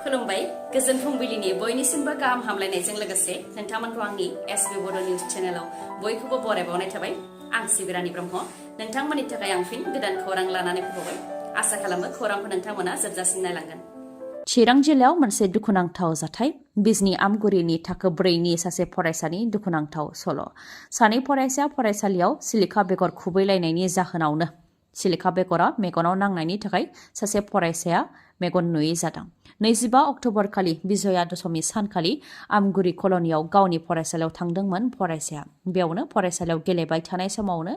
खुलुमबाय गोजोन फुंबिलिनि बयनिसिमबो गाहाम हामलायनायजों लोगोसे नोंथांमोनखौ आंनि एसबी बड निउज चेनेलाव बयखौबो बरायबावनाय थाबाय। आं सिबिरानि ब्रह्म नोंथांमोननि थाखाय आं फिन गोदान खौरां लानानै फैबाय। आसा खालामो खौरांखौ नोंथांमोना जोबजासिम नायलांगोन। चिरां जिल्लायाव मोनसे दुखुनांथाव जाथाय बिजनी आमगुरिनि थाखो 4नि सासे फरायसानि दुखुनांथाव सल'। सानै फरायसाया फरायसालियाव सिलिखा बेगर खुबैलायनायनि जाहोनावनो सिलिखा बेगरा मेगनाव नांनायनि थाखाय सासे फरायसाया मेगन नुयै जादों। 25 अक्ट'बर खालि विजया दशमी सानखालि आमगुरि कल'नियाव गावनि फरायसालियाव थांदोंमोन फरायसाया। बेयावनो फरायसालियाव गेलेबाय थानाय समावनो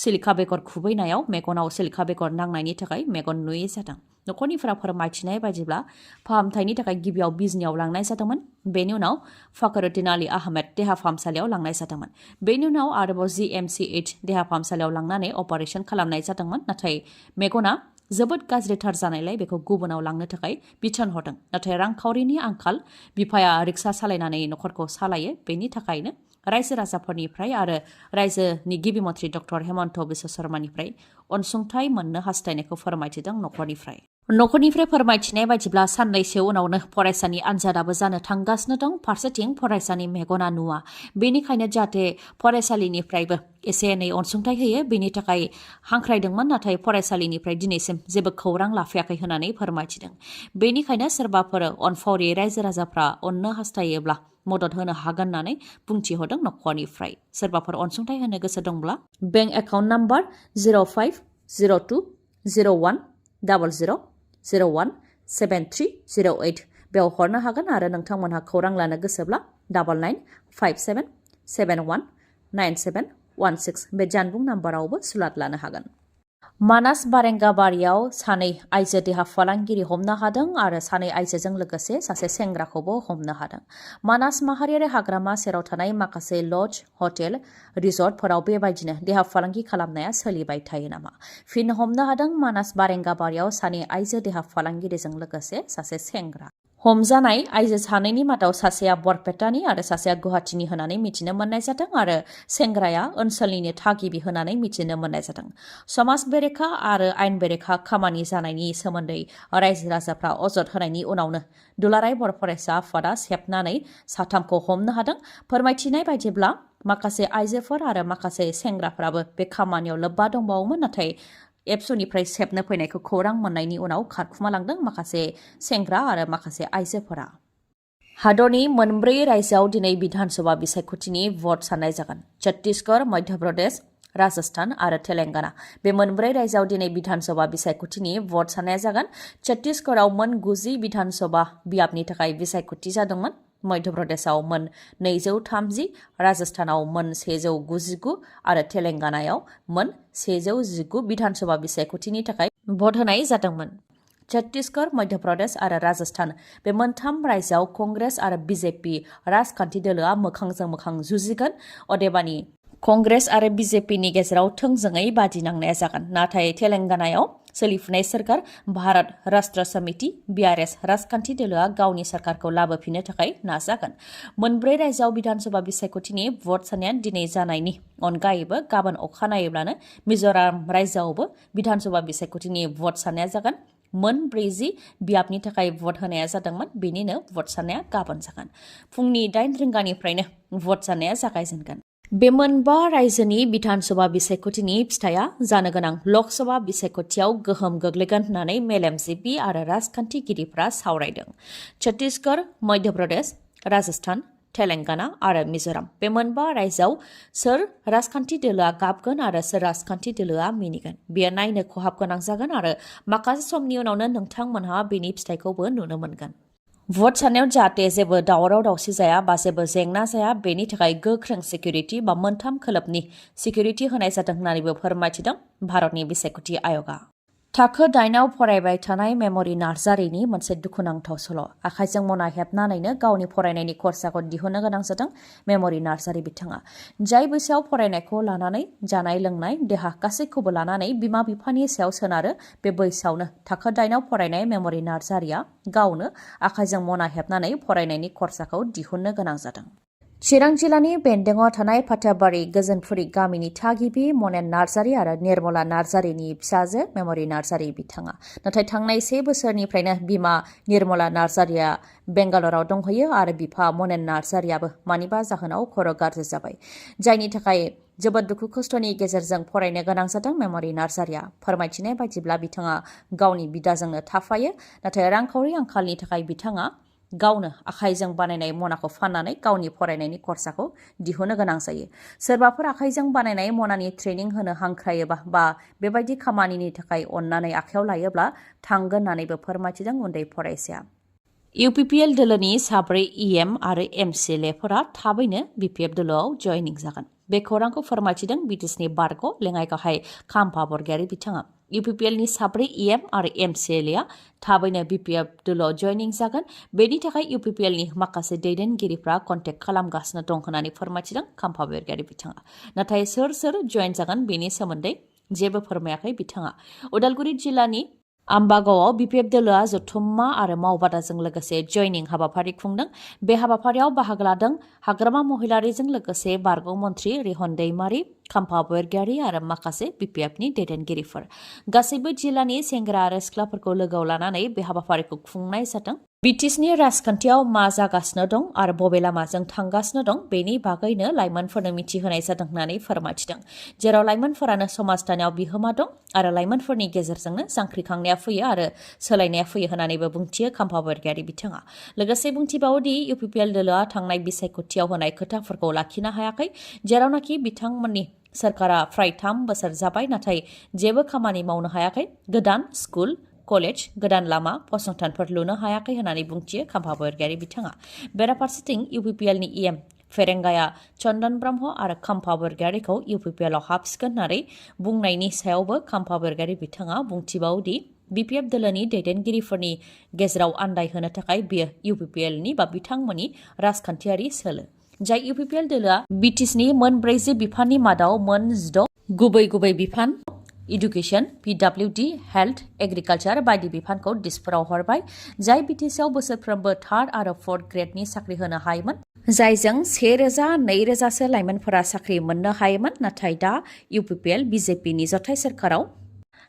सिलिखा बेगर खुबैनायाव मेगनाव सिलिखा बेगर नांनायनि थाखाय मेगन नुयै जादों। नखरनिफ्रा फोरमायथिनाय बायदिब्ला फाहामथायनि थाखाय गिबियाव बिजनीयाव लांनाय जादोंमोन। बेनि उनाव फखरुद्दीन आली आहमेद देहा फाहामसालियाव लांनाय जादोंमोन। बेनि उनाव आरोबाव GMCH देहा फाहामसालियाव लांनानै अपारेशन खालामनाय जादोंमोन। नाथाय मेगना जोबोद गाज्रिथार जानायलाय बेखौ गुबुनाव लांनो थाखाय बिथोन हरदों। नाथाय रांखावरिनि आंखाल, बिफाया रिक्सा सालायनानै नखरखौ सालायो। बेनि थाखायनो रायजो राजाफोरनिफ्राय आरो रायजोनि गिबि मन्थ्रि डक्टर हेमन्त बिश्व शर्मानिफ्राय अनसुंथाइ मोननो हास्थायनायखौ फोरमायथिदों नखरनिफ्राय फोरमायथिनाय बायदिब्ला साननैसो उनावनो फरायसानि आनजादाबो जानो थांगासिनो दं। फारसेथिं फरायसानि मेगना नुवा, बेनिखायनो जाहाथे फरायसालिनिफ्रायबो एसे एनै अनसुंथाइ होयो बेनि थाखाय हांख्रायदोंमोन। नाथाय फरायसालिनिफ्राय दिनैसिम जेबो खौरां लाफैयाखै होननानै फोरमायथिदों। बेनिखायनो सोरबाफोर अनफावरि रायजो राजाफ्रा अननो हास्थायोब्ला मदद होनो हागोन होननानै बुंथिहरदों नखरनिफ्राय। सोरबाफोर अनसुंथाइ होनो गोसो दंब्ला बेंक एकाउन्ट नाम्बार 050200017308 बेयाव हरनो हागोन आरो नोंथांमोनहा खौरां लानो गोसोब्ला 9957719716 बे जानबुं नाम्बारावबो सुलाद लानो हागोन। मानास बारेंगाबारियाव सानै आइजो देहा फालांगिरि हमनो हादों आरो सानै आइजोजों लोगोसे सासे सेंग्राखौबो हमनो हादों। मानास माहारियारि हाग्रामा सेराव थानाय माखासे लज, हटेल, रिजर्टफोराव बेबायदिनो देहा फालांगि खालामनाया सोलिबाय थायो नामा? फिन हमनो हादों मानास बारेंगाबारियाव सानै आइजो देहा फालांगिरिजों लोगोसे सासे सेंग्रा। हमजानाय आइजो सानैनि मादाव सासेया बरपेटानि आरो सासेया गुवाहाटीनि होननानै मिथिनो मोननाय जादों आरो सेंग्राया ओनसोलनिनो थागिबि होननानै मिथिनो मोननाय जादों। समाज बेरेखा आरो आयेन बेरेखा खामानि जानायनि सोमोन्दै रायजो राजाफ्रा अजद होनायनि उनावनो दुलाराय बर' फरायसा आफादा सेबनानै साथामखौ हमनो हादों। फोरमायथिनाय बायदिब्ला माखासे आइजोफोर आरो माखासे सेंग्राफ्राबो बे खामानियाव लोब्बा दंबावोमोन। नाथाय एबसुनिफ्राय सेबनो फैनायखौ खौरां मोननायनि उनाव खारखुमालांदों माखासे सेंग्रा आरो माखासे आइजोफोरा। हादरनि मोनब्रै रायजोआव दिनै बिधानसभा बिसायख'थिनि भट साननाय जागोन। छत्तीसगढ़, मध्य प्रदेश, राजस्थान आरो तेलेंगाना बे मोनब्रै रायजोआव दिनै बिधानसभा बिसायख'थिनि भट साननाय जागोन। छत्तीसगढ़आव मोन 90 बिधानसभा बियाबनि थाखाय बिसायख'थि जादोंमोन। मध्य प्रदेशआव मोन 230, राजस्थानाव मोन 199 आरो तेलेंगानायाव मोन 119 बिधानसभा बिसायख'थिनि थाखाय भट होनाय जादोंमोन। छत्तीसगढ़, मध्य प्रदेश आरो राजस्थान बे मोनथाम रायजोआव कंग्रेस आरो BJP राजखान्थि दोलोआ मोखांजों मोखां जुजिगोन। अदेबानि कंग्रेस आरो BJPनि गेजेराव थोंजोङै बादिनांनाया जागोन। नाथाय तेलेंगानायाव सोलिफुनाय सोरखार भारत राष्ट्र समिति BRS राजखान्थि दोलोआ गावनि सोरखारखौ लाबोफिननो थाखाय नाजागोन। मोनब्रै रायजोआव बिधानसभा बिसायख'थिनि भट साननाया दिनै जानायनि अनगायैबो गाबोन अखानायैब्लानो मिज'राम रायजोआवबो बिधानसभा बिसायख'थिनि भट साननाया जागोन। मोन 40 बियाबनि थाखाय भट होनाया जादोंमोन। बेनिनो भट साननाया गाबोन जागोन। फुंनि 8 रिंगानिफ्रायनो भट साननाया जागायजेनगोन। बे मोनबा रायजोनि बिधानसभा बिसायख'थिनि फिथाइया जानो गोनां लकसभा बिसायख'थियाव गोहोम गोग्लैगोन होननानै मेलेमजिबि आरो राजखान्थिगिरिफ्रा सावरायदों। छत्तीसगढ़, मध्य प्रदेश, राजस्थान, तेलेंगाना आरो मिज'राम बे मोनबा रायजोआव सोर राजखान्थि दोलोआ गाबगोन आरो सोर राजखान्थि दोलोआ मिनिगोन बेयो नायनो खहाब गोनां जागोन आरो माखासे समनि उनावनो नोंथांमोनहा बेनि फिथाइखौबो नुनो मोनगोन। भट साननायाव जाहाथे जेबो दावराव दावसि जाया बा जेबो जेंना जाया बेनि थाखाय गोख्रों सिकिउरिटि बा मोनथाम खोलोबनि सिकिउरिटि होनाय जादों होननानैबो फोरमायथिदों भारतनि बिसायख'थि आय'गा। थाखो 8आव फरायबाय थानाय मेम'रि नार्जारिनि मोनसे दुखुनांथाव सल'। आखाइजों मना हेबनानैनो गावनि फरायनायनि खरसाखौ दिहुननो गोनां जादों मेम'रि नार्जारि बिथाङा। जाय बैसोआव फरायनायखौ लानानै जानाय लोंनाय देहा गासैखौबो लानानै बिमा बिफानि सायाव सोनारो बे बैसोआवनो थाखो 8आव फरायनाय मेम'रि नार्जारिया गावनो आखाइजों मना हेबनानै फरायनायनि खरसाखौ दिहुननो गोनां जादों। चिरां जिल्लानि बेन्दोङाव थानाय फाथाबारि गोजोनफुरि गामिनि थागिबि मनेन नार्जारि आरो निर्मला नार्जारिनि फिसाजो मेमरि नार्जारि बिथाङा नाथाय थांनाय 1 बोसोरनिफ्रायनो बिमा निर्मला नार्जारिया बेंगालराव दंहैयो आरो बिफा मनेन नार्जारियाबो मानिबा जाहोनाव खर' गाज्रि जाबाय जायनि थाखाय जोबोद दुखु खस्थ'नि गेजेरजों फरायनो गोनां जादों मेमरि नार्जारिया फोरमायथिनाय बायदिब्ला बिथाङा गावनि बिदाजोंनो थाफायो नाथाय रांखावरि आंखालनि थाखाय बिथाङा गावनो आखाइजों बानायनाय मनाखौ फाननानै गावनि फरायनायनि खरसाखौ दिहुननो गोनां जायो सोरबाफोर आखाइजों बानायनाय मनानि ट्रेनिं होनो हांख्रायोबा बा बेबायदि खामानिनि थाखाय अननानै आखायाव लायोब्ला थांगोन होननानैबो फोरमायथिदों उन्दै फरायसाया UPPL दोलोनि 4 EM आरो MCLA फोरा थाबैनो BPF दोलोआव जयनिं जागोन बे खौरांखौ फोरमायथिदों बिटिसिनि बारग' लेङाइ गाहाय खाम्फा बरगयारि बिथाङा UPPLनि 4 EM आरो MCLA थाबैनो BPF दोलोआव जयनिं जागोन बेनि थाखाय UPPLनि माखासे दैदेनगिरिफ्रा कन्टेक्ट खालामगासिनो दं होननानै फोरमायथिदों खाम्फा बरगयारि बिथाङा नाथाय सोर जयन जागोन बेनि सोमोन्दै जेबो फोरमायाखै बिथाङा उदालगुरि जिल्लानि आम्बागावआव BPF दोलोआ जथुम्मा आरो मावबादाजों लोगोसे जयनिं हाबाफारि खुंदों बे हाबाफारियाव बाहागो लादों हाग्रामा महिलारिजों लोगोसे बारग' मन्थ्रि रिहन दैमारि खाम्फा बरगयारि आरो माखासे BPFनि दैदेनगिरिफोर गासैबो जिल्लानि सेंग्रा आरो सिख्लाफोरखौ लोगोआव लानानै बे हाबाफारिखौ खुंनाय जादों बिटिसिनि राजखान्थियाव मा जागासिनो दं आरो बबे लामाजों थांगासिनो दं बेनि बागैनो लाइमोनफोरनो मिथिहोनाय जादों होननानै फोरमायथिदों जेराव लाइमोनफोरानो समाज दानायाव बिहोमा दं आरो लाइमोनफोरनि गेजेरजोंनो जांख्रिखांनाया फैयो आरो सोलायनाया फैयो होननानैबो बुंथियो खाम्फा बरगयारि बिथाङा लोगोसे बुंथिबावोदि UPPL दोलोआ थांनाय बिसायख'थियाव होनाय खोथाफोरखौ लाखिनो हायाखै जेरावनाखि बिथांमोननि सरकारा फ्राय 3 बोसोर जाबाय नाथाय जेबो खामानि मावनो हायाखै गोदान स्कुल कलेज गोदान लामा फसंथानफोर लुनो हायाखै होननानै बुंथियो खाम्फा बरगयारि बिथाङा बेराफारसेथिं UPPLनि EM फेरेंगाया चन्दन ब्रह्म आरो खाम्फा बरगयारिखौ UPPLआव हाबसिगोन होननानै बुंनायनि सायावबो खाम्फा बरगयारि बिथाङा बुंथिबावोदि BPF दोलोनि दैदेनगिरिफोरनि गेजेराव आन्दायहोनो थाखाय बियो UPPLनि बा बिथांमोननि राजखान्थियारि सोलो जाय UPPL दोलोआ बिटिसिनि मोन 40 बिफाननि मादाव मोन 16 गुबै बिफान इडुकेशन PWD हेल्थ एग्रिकालचार बायदि बिफानखौ दिसपुराव हरबाय जाय बिटिसिआव बोसोरफ्रोमबो 3rd आरो 4th ग्रेडनि साख्रि होनो हायोमोन जायजों 1000-2000 सो लाइमोनफोरा साख्रि मोननो हायोमोन नाथाय दा UPPL BJPनि जथाय सरकाराव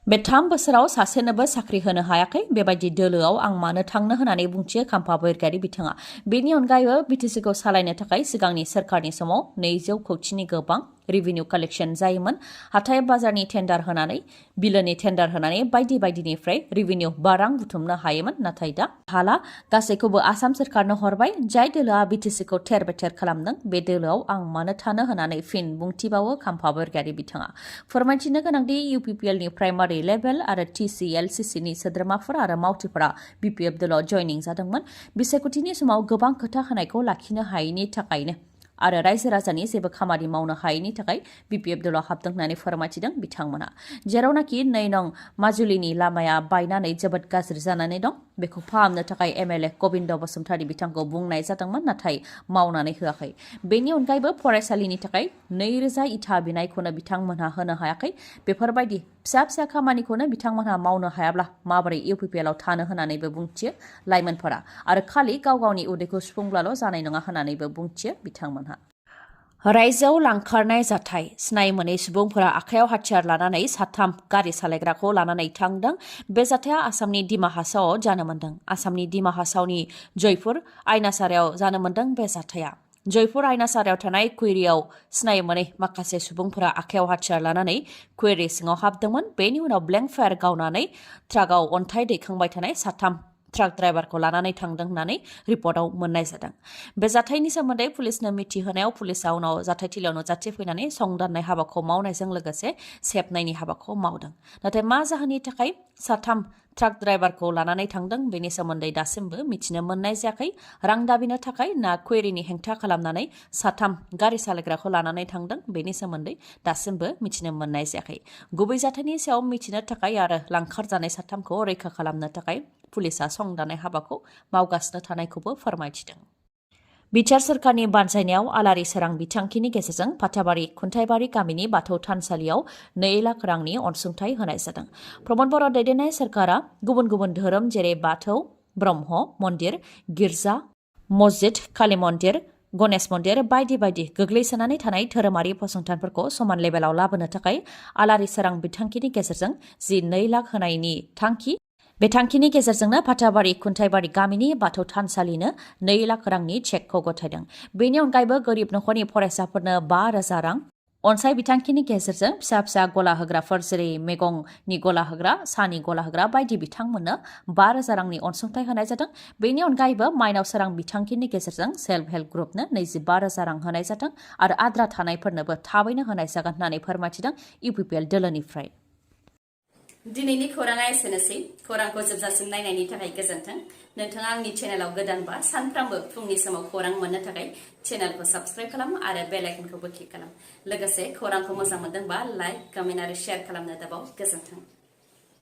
बे 3 बोसोराव सासेनोबो साख्रि होनो हायाखै बेबायदि दोलोआव आं मानो थांनो होननानै बुंथियो खाम्फा बरगयारि बिथाङा बेनि अनगायैबो बिटिसिखौ सालायनो थाखाय सिगांनि सरकारनि समाव 200 कौटिनि गोबां रेभिनिउ कालेक्शन जायोमोन हाथाय बाजारनि टेन्डार होनानै बिलोनि टेन्डार होनानै बायदिनिफ्राय रेभिनिउ बारां बुथुमनो हायोमोन नाथाय दा हाला गासैखौबो आसाम सरकारनो हरबाय जाय दोलोआ बिटिसिखौ थेर बेथेर खालामदों बे दोलोआव आं मानो थानो होननानै फिन बुंथिबावो खाम्फा बरगयारि बिथाङा फोरमायथिनो गोनांदि UPPLनि प्राइमारि लेभेल आरो TCLCCनि सोद्रोमाफोर आरो मावथिफोरा BPF दोलोआव जयनिं जादोंमोन बिसायख'थिनि समाव गोबां खोथा होनायखौ लाखिनो हायैनि थाखायनो आरो रायजो राजानि जेबो खामानि मावनो हायैनि थाखाय BPF दोलोआव हाबदों होननानै फोरमायथिदों बिथांमोना जेरावनाखि 2 नं माजुलिनि लामाया बायनानै जोबोद गाज्रि जानानै दं बेखौ फाहामनो थाखाय MLA गबिन्द बसुमतारी बिथांखौ बुंनाय जादोंमोन नाथाय मावनानै होआखै बेनि अनगायैबो फरायसालिनि थाखाय 2000 इथा बिनायखौनो बिथांमोनहा होनो हायाखै बेफोरबायदि फिसा खामानिखौनो बिथांमोनहा मावनो हायाब्ला माबोरै UPPLआव थानो होननानैबो बुंथियो लाइमोनफोरा आरो खालि गाव-गावनि उदैखौ सुफुंब्लाल' जानाय नङा होननानैबो बुंथियो बिथांमोनहा रायजोआव लांखारनाय जाथाय सिनाय मोनै सुबुंफोरा आखायाव हाथियार लानानै 3 गारि सालायग्राखौ लानानै थांदों बे जाथाया आसामनि दिमा हासावआव जानो मोन्दों आसामनि दिमा हासावनि जयपुर आयनासारायाव जानो मोन्दों बे जाथाया जयपुर आयनासारायाव थानाय कुवेरियाव सिनाय मोनै माखासे सुबुंफोरा आखायाव हाथियार लानानै कुवेरि सिङाव हाबदोंमोन बेनि उनाव ब्लेंक फायार गावनानै ट्राकआव अन्थाइ दैखांबाय थानाय 3 ट्राक ड्राइभारखौ लानानै थांदों होननानै रिपर्टआव मोननाय जादों बे जाथायनि सोमोन्दै पुलिसनो मिथिहोनायाव पुलिसआ उनाव जाथायथिलियाव नुजाथिफैनानै संदाननाय हाबाखौ मावनायजों लोगोसे सेबनायनि हाबाखौ मावदों नाथाय मा जाहोननि थाखाय 3 ट्राक ड्राइभारखौ लानानै थांदों बेनि सोमोन्दै दासिमबो मिथिनो मोननाय जायाखै रां दाबिनो थाखाय ना कुवेरिनि हेंथा खालामनानै 3 गारि सालायग्राखौ लानानै थांदों बेनि सोमोन्दै दासिमबो मिथिनो मोननाय जायाखै गुबै जाथायनि सायाव मिथिनो थाखाय आरो लांखारजानाय 3खौ रैखा खालामनो थाखाय पुलिसआ संदाननाय हाबाखौ मावगासिनो थानायखौबो फोरमायथिदों बिटिआर सरकारनि बानजायनायाव आलारि सोरां बिथांखिनि गेजेरजों फाथाबारि खुन्थाइबारि गामिनि बाथौ थानसालियाव 2 लाख रांनि अनसुंथाइ होनाय जादों प्रमद बर' दैदेननाय सरकारा गुबुन धोरोम जेरै बाथौ ब्रह्म मन्दिर गिर्जा मस्जिद काली मन्दिर गणेश मन्दिर बायदि बायदि गोग्लैसोनानै थानाय धोरोमारि फसंथानफोरखौ समान लेभेलाव लाबोनो थाखाय आलारि सोरां बिथांखिनि गेजेरजों जि 2 लाख होनायनि थांखि बे थांखिनि गेजेरजोंनो फाथाबारि खुन्थाइबारि गामिनि बाथौ थानसालिनो 2 लाख रांनि चेकखौ गथायदों। बेनि अनगायैबो गोरिब नखरनि फरायसाफोरनो 5,000 रां अनसाय बिथांखिनि गेजेरजों फिसा फिसा गला होग्राफोर जेरै मैगंनि गला होग्रा, साहानि गला होग्रा बायदि बिथांमोननो 5,000 रांनि अनसुंथाइ होनाय जादों। बेनि अनगायैबो माइनाव सोरां बिथांखिनि गेजेरजों सेल्फ हेल्प ग्रुपनो 25,000 रां होनाय जादों आरो आद्रा थानायफोरनोबो थाबैनो होनाय जागोन होननानै फोरमायथिदों UPPL दोलोनिफ्राय। दिनैनि खौराङा एसेनोसै। खौरांखौ जोबजासिम नायनायनि थाखाय गोजोन्थों। नोंथाङा आंनि चेनेलाव गोदानबा सानफ्रामबो फुंनि समाव खौरां मोननो थाखाय चेनेलखौ साबस्क्राइब खालाम आरो बेल आइकनखौबो क्लिक खालाम। लोगोसे खौरांखौ मोजां मोनदोंबा लाइक, कमेन्ट आरो शेयार खालामनो दाबाव। गोजोन्थों।